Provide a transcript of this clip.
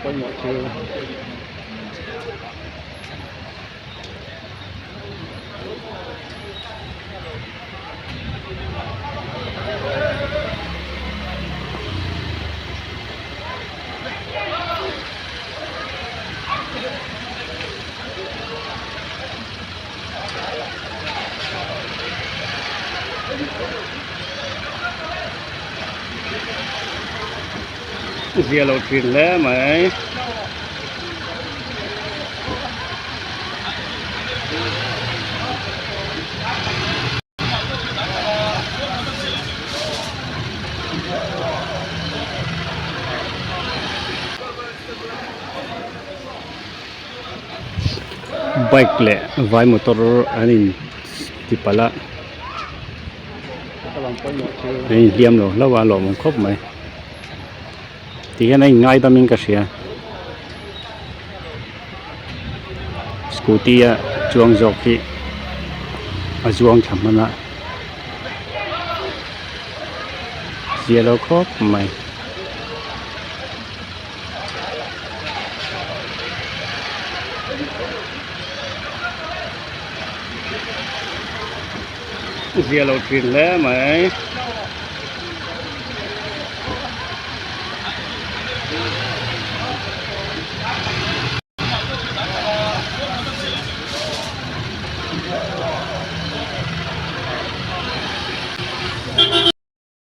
pawimawh chu zia lo thin hle mai. Bike leh vai motor an in ti palh a an inhliam lo hlauh a a lawmawm khawp mai ti hian a in ngaidam in ka hria scooty a chuang zawk hi a zuang thla hman a zia lo khawp mai. Zia lo thin hle mai.